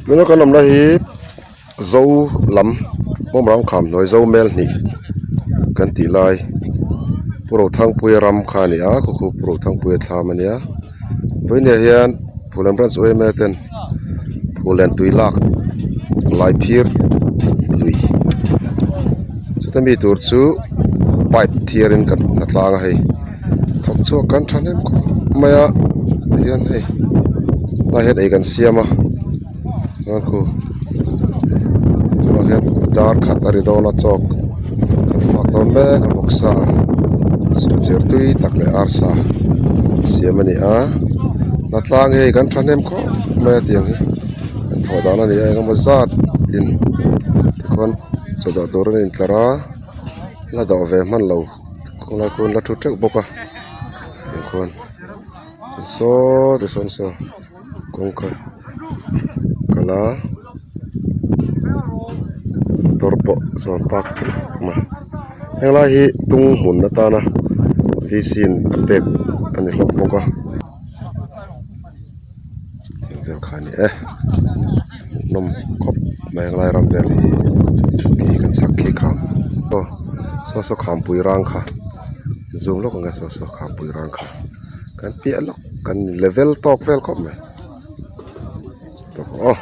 Tuna kan awmna hi zo lam bawmrang kham hnuai zo mel hnih kan tih lai Pu Rothangpuia ram kha a ni a khaw khu Pu Rothangpuia thlam a nia vawinia hian Phullen branch yma ten Phullen tui lak lai phir lui chuta mi tur chu pipe thiar in kan hna tlang a hei thawk chhuak kan thahnem khawp mai a tihian hei lai hian ei kan siam a chuan khu tunah hian dar khat a ri dawn a chaw kan fak dawn mek a bawksa sawhchiar tui tak leh arsa siam a ni a hnatlang hei kan thahnem khawp mai a tiang hi kan thawh dan a ni a engemaw zat in tikhuan chaw dawh tur an intlar a la dawh ve hman lo. Khawnglai khuan la thu teuh bawk a tiang khuan saw ti sawn saw kawngka kal a motor pawh sawn park teuh mai henglai hi tung hmun atana v c in a pek a ni hlawm bawk a tiang vel kha a ni e hmuhnawm khawp mai a helai ram vel hi khi kan chhak khi kham aw saw saw khampui rang kha zoom lawk ang e saw saw khampui rang kha kan piah lawk kan level tawk vel khawp mai tawk ang aw.